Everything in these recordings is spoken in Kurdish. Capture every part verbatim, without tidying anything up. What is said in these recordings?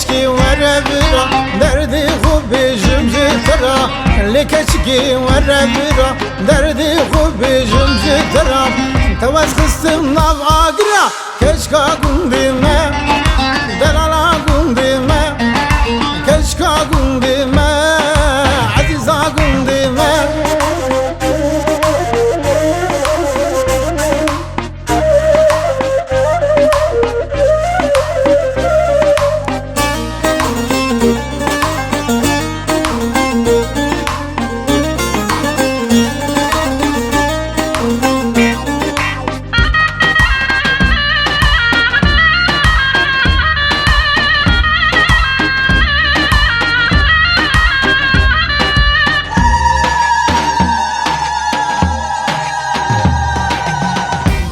Keçkî were vira, derdê xwe bêjim ji te ra. Lê keçkî were vira, derdê xwe bêjim ji te ra. Te wez xistim nav agira, keçka gundê me, delala gundê me, keçka gundê me, ezîza gundê me.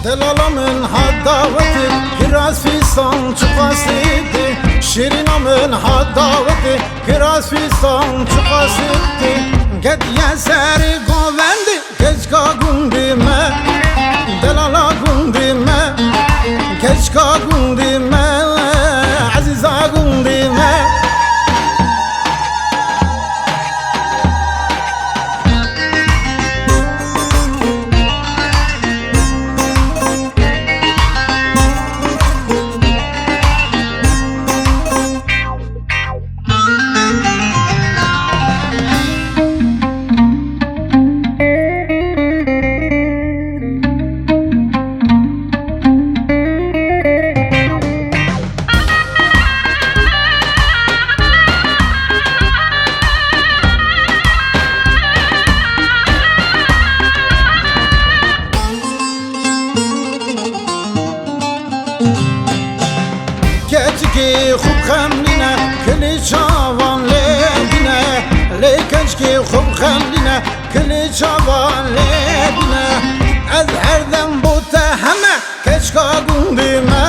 Delala min hat dawetê, kiraz fîsan çiqasê tê. Şêrîna min hat dawetê, kiraz fîsan çiqasê tê. Ketiye serê govendê, keçka gundê me, delala gundê me, keçka gundê me, ezîza gundê me. Keçikê xwe bi xem nîne, kilê çavan lê dîne. Lê keçikê xwe bi xem nîne, kilê çavan lê dîne. Ez her dem bo te heme, keçika gundê me,